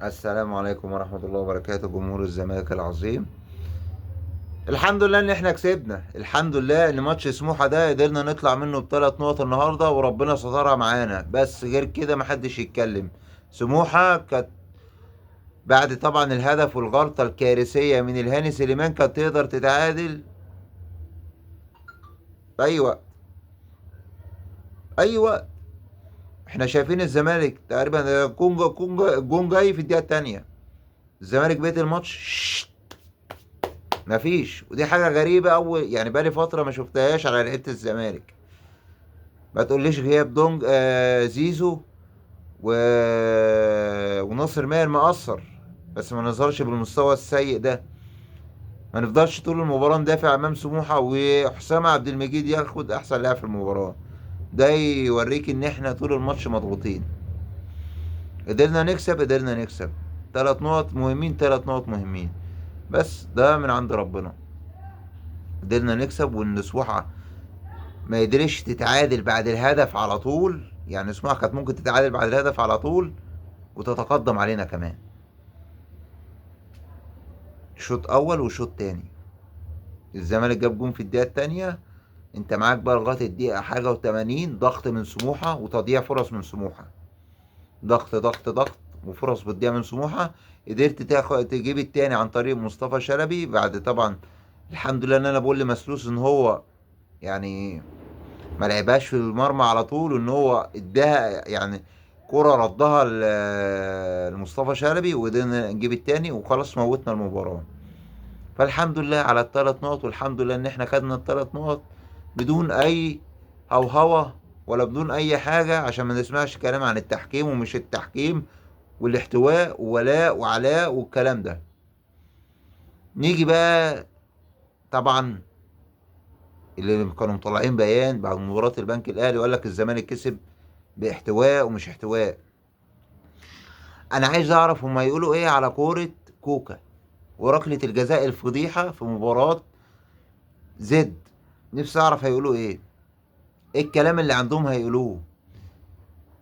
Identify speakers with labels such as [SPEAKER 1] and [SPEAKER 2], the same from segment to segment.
[SPEAKER 1] السلام عليكم ورحمة الله وبركاته، جمهور الزمالك العظيم. الحمد لله ان احنا كسبنا، الحمد لله ان ماتش سموحة ده قدرنا نطلع منه بثلاث نقط النهاردة وربنا سترها معانا، بس غير كده محدش يتكلم. سموحة كانت بعد طبعا الهدف والغلطة الكارثية من الهاني سليمان كانت تقدر تتعادل في اي وقت، اي وقت. احنا شايفين الزمالك تقريبا جون جاي في الدقيقة التانية، الزمالك بيت الماتش مفيش، ودي حاجة غريبة أوي، يعني بقالي فترة ما شفتهاش على لعيبة الزمالك. ما تقوليش غياب دونج، زيزو وناصر ماهر مقصر، بس ما نظهرش بالمستوى السيء ده. ما نفضلش طول المباراة ندافع أمام سموحة وحسام عبد المجيد ياخد أحسن لاعب في المباراة. ده يوريك إن إحنا طول الماتش مضغوطين. قدرنا نكسب، قدرنا نكسب 3 نقط مهمين، 3 نقط مهمين، بس ده من عند ربنا. قدرنا نكسب، وان سموحة ما قدرش تتعادل بعد الهدف على طول، يعني سموحة كانت ممكن تتعادل بعد الهدف على طول وتتقدم علينا كمان. شوط اول وشوط تاني، الزمالك جاب جون في الدقيقة التانية، انت معاك بقى لغاية الدقيقة حاجة وتمانين ضغط من سموحة وتضييع فرص من سموحة، ضغط ضغط ضغط وفرص بتضيع من سموحة. قدرت تجيب التاني عن طريق مصطفى شلبي، بعد طبعا الحمد لله ان انا بقول لمسلوس ان هو ما لعبهاش في المرمى على طول، وان هو اداها كرة ردها لمصطفى شلبي وقدرنا نجيب التاني وخلاص موتنا المباراة. فالحمد لله على الثلاث نقط، والحمد لله ان احنا خدنا الثلاث نقط بدون اي هوهوة ولا بدون اي حاجة، عشان ما نسمعش كلام عن التحكيم ومش التحكيم والاحتواء وولاء وعلاء والكلام ده. نيجي بقى طبعا اللي كانوا مطلعين بيان بعد مباراة البنك الاهلي وقال لك الزمالك كسب باحتواء ومش احتواء. انا عايز اعرف هما يقولوا ايه على كورة كوكا وركلة الجزاء الفضيحة في مباراة زد. نفسي اعرف هيقولوا ايه، ايه الكلام اللي عندهم هيقولوه،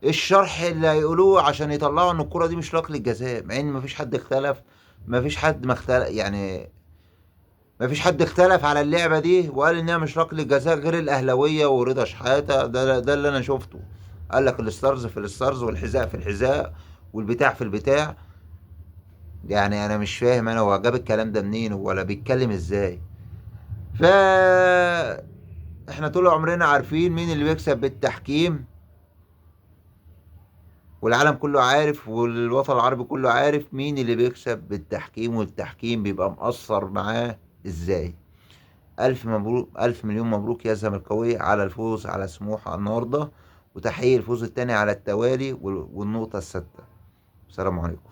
[SPEAKER 1] ايه الشرح اللي هيقولوه عشان يطلعوا ان الكرة دي مش ركلة جزاء، مع ان مفيش حد اختلف، مفيش حد ما اختلف، يعني مفيش حد اختلف على اللعبة دي وقال انها مش ركلة جزاء غير الاهلاوية ورضا شحاتة. ده اللي انا شفته، قال لك الستارز في الستارز والحذاء في الحذاء والبتاع في البتاع. انا مش فاهم انا هو جاب الكلام ده منين ولا بيتكلم ازاي. ف احنا طول عمرنا عارفين مين اللي بيكسب بالتحكيم، والعالم كله عارف والوطن العربي كله عارف مين اللي بيكسب بالتحكيم، والتحكيم بيبقى مقصر معاه ازاي. ألف مبروك، ألف مليون مبروك يا زملكاوية على الفوز على سموحة النهاردة، وتحقيق الفوز الثاني على التوالي والنقطة السادسة. السلام عليكم.